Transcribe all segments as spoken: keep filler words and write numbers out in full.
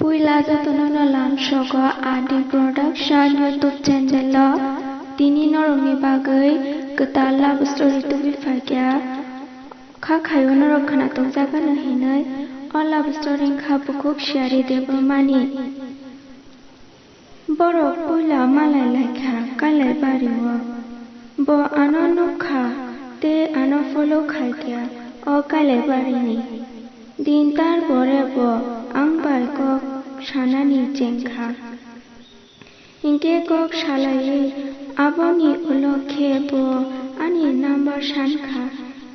Puila jotono no lamsogo Adi Production YouTube channel o. Tini norokni bagwi kwtal love story tubui phaikha. Kha khaio norok khna tongjakgano hinwi. O love story wngkha Bukhuk Siyari Debbarmani. Borok puila malai laikha Kailaibari o. Bo ano nukha tei ano follow khaikha o Kailaibari ni. Din tar pore bo ang bai kok sanani chengkha. Hinkhe kok salaiwi aboni ulo khe bo ani number sankha.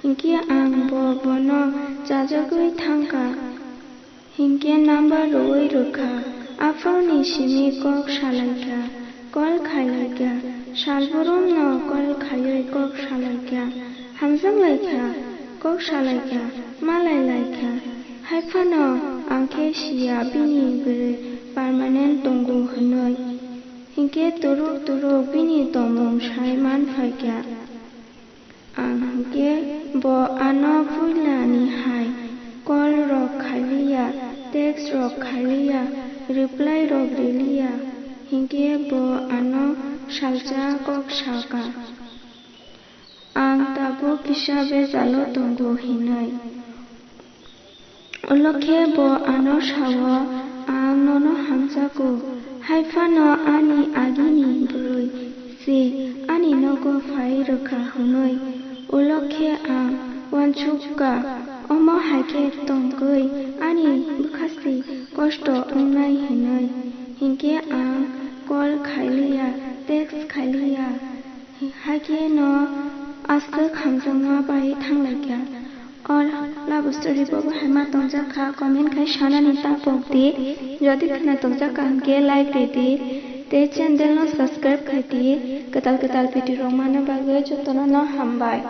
Hinkhe ang bo bono chajagwi thangkha. Hinkhe number rwui rwkha. Aphuruni simi kok salaikha, call khailaikha. Salbohrumno call khaiwi kok salaikha. Hamjak laikha, kok salaikha, malai laikha. Haiphano ang khe siya bini bwrwi permanent tongo hwnwi. Hinkhe turuk turuk bini tongmung sai man phaikha. Ang hinkhe bo ano puilani hai call rok khailiya, text rok khailiya, reply rok riliya. Hinkhe bo ano salsa kok saka. Ang tabuk kisa bejalo tongo hinwi. Ulo khe bo ano sao, "Ang nono hamjago, hai phano ani agini bwrwi se ani nogo phai rwkha," hwnwi. Ulo khe ang uansukha, omo hai khe tongwi ani bwkhasi kosto wngnai hwnwi. Hinkhe ang call khailiya, text khailiya. Hakhe no aswk hamjakma bai thanglaikha. O love story bo bahai ma tongjak kha, comment khai sanani ta pok di. Jodi khna tongjak kha hinkhe like ridi. Tei channel no subscribe khai di. Kwtal kwtal video rok manna bagwi jotono no hambai.